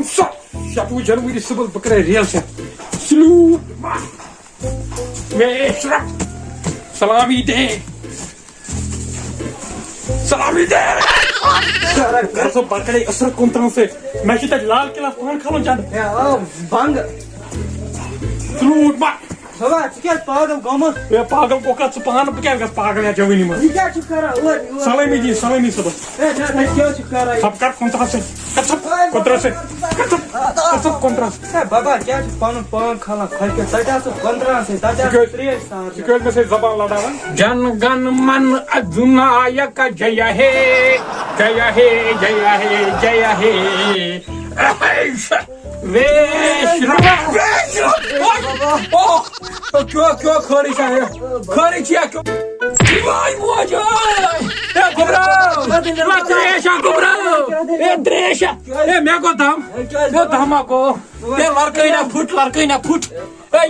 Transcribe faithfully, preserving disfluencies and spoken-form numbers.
سا، شتوُہ جنوری صبح بہٕ کرے ریل سیٹ۔ سلوٹ مار۔ مےٚ عشرت۔ سلامی دے۔ سلامی دے۔ گھر سا بہٕ کرے عشرت کُن تران سے۔ مےٚ چھُ تتہِ لال قلعس پان کھالُن چند۔ ہے، آ، بنٛگ۔ سلوٹ مار۔ بابا، ژٕ کیٛازِ پاگل گوٚمُت؟ ہے، پاگل گوٚو کتھ ژٕ پانہٕ؟ بہٕ کیٛازِ گژھٕ پاگل یتھ جوٲنی منٛز؟ یہِ کیٛاہ چھُکھ کران اورٕ یورٕ؟ سلٲمی دی، سلٲمی صٲبس۔ ہے، نہ، نہ، کیٛاہ چھُکھ کران؟ ژٕ کر کُن تران سے۔ کر ژٕ کُن تران سے۔ کر ژٕ کر ژٕ کُن تران سے۔ ہے بابا، کیٛاہ چھُکھ پنُن پان کھالان خۄشکیٚتھ؟ تتہِ آسہٕ کۄنٛدران سے، تتہِ آسہٕ ترٛیش سارنٕے۔ ژٕ کیٛازِ مےٚ سۭتۍ زبان لڑاوان؟ جن گن من ادھنایک جیا ہے، جیا ہے، جیا ہے، جیا ہے۔ ویش، ویش، اوہ، اوہ، کیٛاہ، کیٛاہ خٲرٕے چھا، ہے؟ خٲرٕے چھا، کیٛاہ؟ واے، واے، واے۔ ہے، گوٚبراو۔ ہے، ترٛیش ہا، گوٚبراو۔ ہے، ترٛیش ہا۔ ہے، مےٚ گوٚو دم۔ ہے، دم ہا گوٚو۔ ہے، لڑکہٕ نہ پھُٹ، لڑکہٕ نہ پھُٹ۔ ہے،